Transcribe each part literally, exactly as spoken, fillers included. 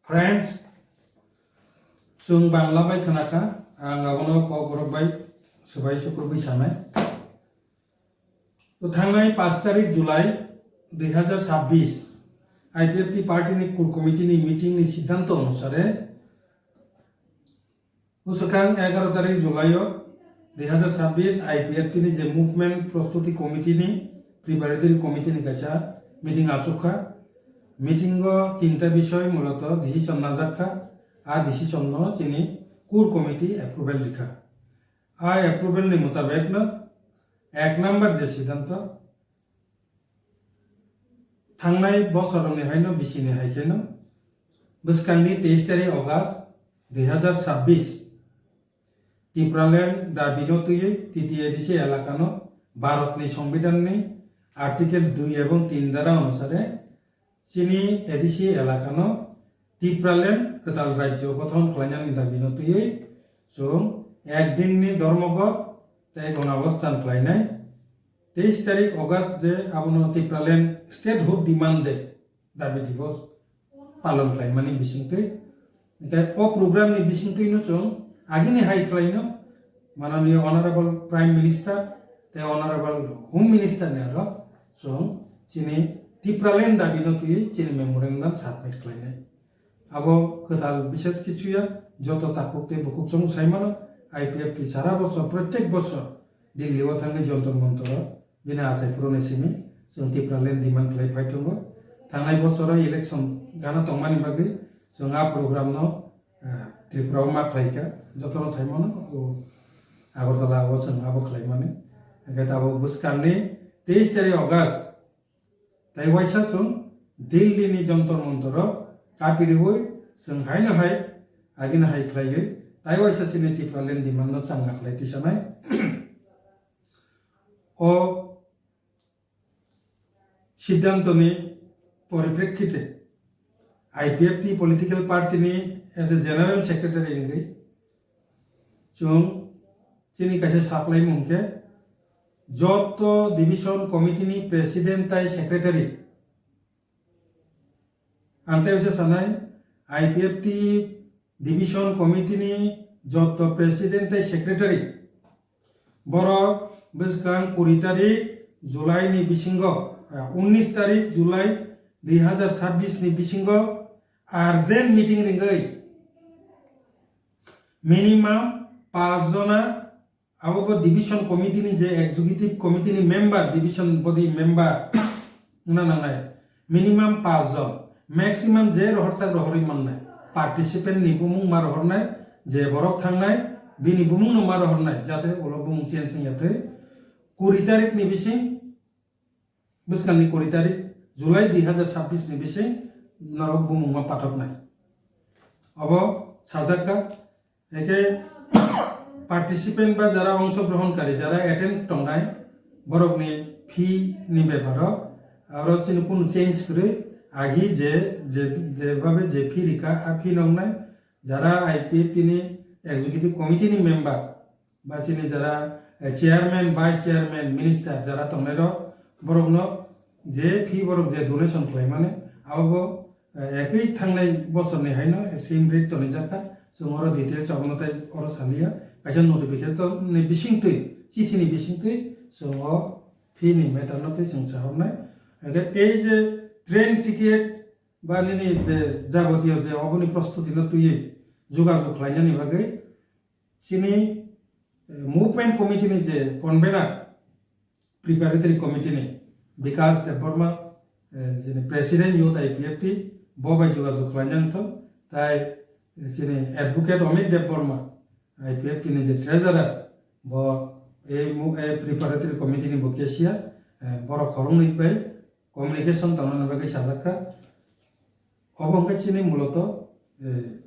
Friends, chwng Bangla bai khna kha, ang abono Kokborok bai swbai sukrubwi sanai. To thangnai paanch tarik July dui hazar chabbish, I P F T party ni core committee ni meeting ni siddhanto onusare, bwswkang egaroh tarik July o dui hazar chabbish I P F T ni je movement prostuti committee ni preparatory committee ni kaisa meeting achuk kha. Meeting o tinta bisoy muloto decision najak kha. A decision no chini core committee approval rikha. A approval ni mutabek no ek number je siddhanto, thangnai bosorni haino bisini hai kheno bwskangni teis tarik August dui hazar chabbish Tipraland dabino twiwi T T A D C elakano Bharatni Songbidanni Article dui ebong tin dara onusare chini A D C elakano Tipraland kwtal rajyo gothon khlainani dabino twiwi chwng ek dinni dhormoghat tei gonabosthan khlainai. Teis tarik August je abono Tipraland Statehood Demand Day dabi dibosh palon khlaimani bisingtwi. Hingkhe o program ni bisingtwi no chwng agini hai khlaino mananiyo Honorable Prime Minister tei Honorable Home Minister ni aro chwng chini Tipraland dabi no twiwi chini memorandum submit khlainai. Abo kwtal bishes kichu ya, joto takhuk tei bukhuk chwng sai mano, I P F T sara bochor, protek bochor Delhi o thangwi Jantar Mantar o bini achai phuruni simi chwng Tipraland demand khlai phai tongo. Thangnai bochor o election gana tongmani bagwi chwng a program no, eh, Tripura o ma khlai kha, joto no sai mano, o Agartala o chwng abo khlai mani. Hingkhe tabuk bwskangni teis tarik August Tai waisa chwng Delhi ni Jantar Mantar o kapiriwi chwng haino hai agini hai khlaiwi tai waisa chini Tipraland demand no changna khlai tisanai. O siddhanto ni poriprekkite I P F T political party ni as a general secretary wngwi chwng chini kaisa saklaimung khe joto division committee ni president tai secretary. Ang tei bisa sanai, I P F T division committee ni joto president tai secretary borok bwskang kuri tarik July ni bisingo, ah, unnish tarik July dui hazar chabbish ni bisingo urgent meeting ringwi minimum paanch jona, abo bo division committee ni je executive committee ni member, division body member wngna nangnai, minimum paanch jon, maximum je rohorsa rohorwi mannai, participant ni bumung ma rohornai, je borok thangnai bini bumung no ma rohornai, jate ulo bumung change wngya thwi. Kuri tarik ni bising Bwskangni kuri tarik July dui hazar chabbish ni bising norok bumungma pathoknai. Obo sajak kha, eke participant ba jara ongshogrohon kari, jara attend tongnai, borokni fee ni beparo aro chini kunu change kwrwi, agi je, je, jebabe je fee rikha, a fee nongnai, jara I P F T ni executive committee ni member, ba chini jara, eh, chairman, vice chairman, minister jara tongnairok, borokno je fee borok je donation khlaimani, abobo, eh, ekwi thangnai bosorni haino same rate tonijak kha. Chwng oro details abono tei oro saliya. Kaisa notification ni bisingtwi, chithini bisingtwi chwng o fee ni matter no tei chwng sahornai. Hingkhe ei je train ticket ba nini je jabotiyo je oboni prostuti no twiwi jogajog khlainani bagwi, chini, eh, movement committee ni je convener, preparatory committee ni Bikash Debbarma, eh, chini president youth I P F T, bo bai jogajog khlaina wngthok, tai, eh, chini advocate Amit Debbarma, I P F T ni je treasurer, bo ei mo-, ei preparatory committee ni bo cashier, eh, borok khoroknwi bai communication tongna bagwi sajak kha. Obo wngkha chini muloto, eh,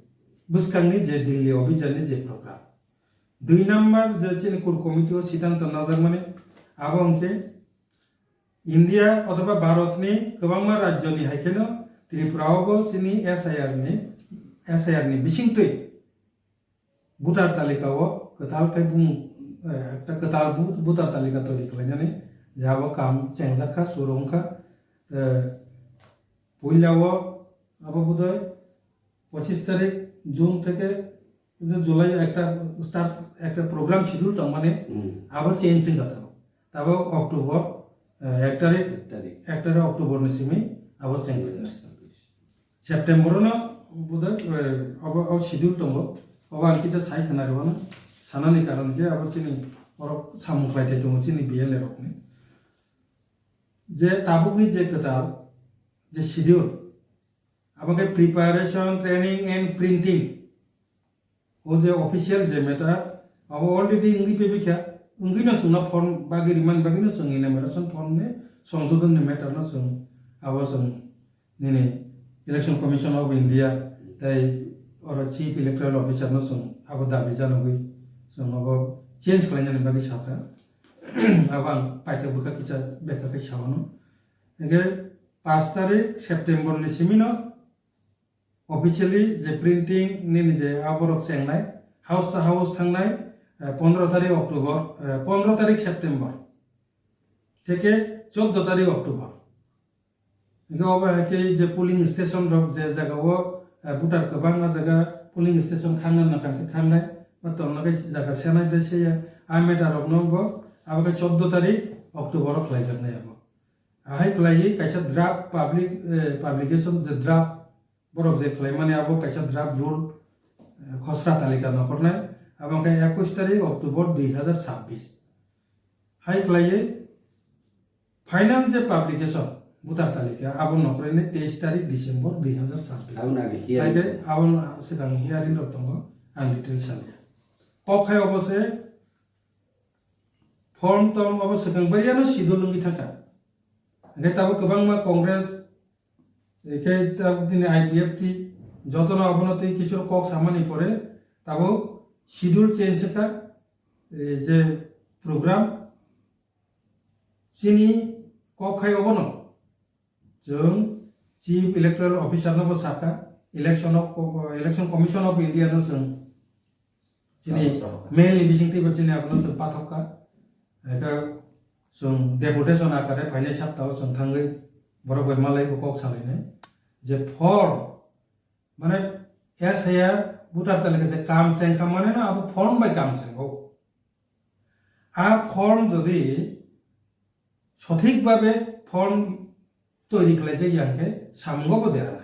bwskangni je Delhi obhijanni je program. Dui number je chini core committee o siddhanto najakmani, abo wngkhe India othoba Bharatni kwbangma rajyoni hai kheno Tripura o bo chini S I R ni, S I R ni bisingtwi voter talika o kwtal khe bumung, eh, ekta kwtal bu-, voter talika toiri khlainani, je abo kam chengjak kha, suru wng kha. Eh, puila o abo bodoi পঁচিশ তারিখ জুন থেকে যে জুলাই একটা স্টার্ট, একটা programme schedule তো মানে হুম। আবার change হয়ে গেল। তারপর অক্টোবর, আহ, এক তারিখ, এক তারিখ। এক তারিখ অক্টোবর ni simi আবার চেঞ্জ হয়ে গেল। দুই হাজার ছাব্বিশ। সেপ্টেম্বর no বোধহয়, আহ, অব-, অব schedule tongo। Obo ang kisa sai khna rwano, sanani karon khe abo chini borok samung khlai thai tongo chini B L A rokni. Je tabukni je kwtal, je schedule, abo khe preparation, training and printing. O je official je matter, abo already wngwi pebikha, wngwino chwngno form bagwi rimani bagwino chwng enumeration form ni songsodon ni matter no chwng abo chwng nini Election Commission of India tei oro Chief Electoral Officer no chwng abo dabi janogwi chwng abo change khlainani bagwi sakha. Abo ang paithak bwkha kisa bekha khe sawano. Hingkhe paanch tarik September ni simi no officially je printing nini je aborok chengnai, house to house thangnai, eh, pondro tarik October, eh, pondro tarik September theke choddo tarik October. Hingke obo hai khe je polling station rok je jaga o, eh, voter kwbangma jaga polling station khangna nang khe khangnai, ba tongna khe jaga senai de se ya, a matter rok no bo abo khe choddo tarik October o khlaijaknai abo. Ahai khlaiwi kaisa draft public, eh, publication je draft borok je khlaimani abo kaisa draft rule, eh, khosra talika nokhornai, abo khe ekush tarik October dui hazar chabbish. Hai khlaiwi final je publication voter talika abo nokhornai teis tarik December dui hazar chabbish. Aboni age hearing. Hai khe tongo. Aboni swkang hearing rok tongo, ang details saliya. Kok khai obo se form tong abo swkang bariano sidol wngwi thangkha. Hingke tabuk kwbangma Congress, hingke tabuk dini I P F T, jotono abono tei kisu kok samani pore tabuk schedule change wngkha, eh, je program chini kok khai obono. Chwng Chief Electoral Officer no bo sakha, election of, Election Commission of India no chwng chini mail ni bising twi bo chini abono chwng pathok kha. Eka chwng deputation akare phainai saptao chwng thangwi borok bai malai bo kok salainai je form mane S I R voter talika je kam chengkha mane no abo form bai kam chengo. A form jodi sothik bhabe form toiri khlaijak ya hwnkhe samungo bo dera.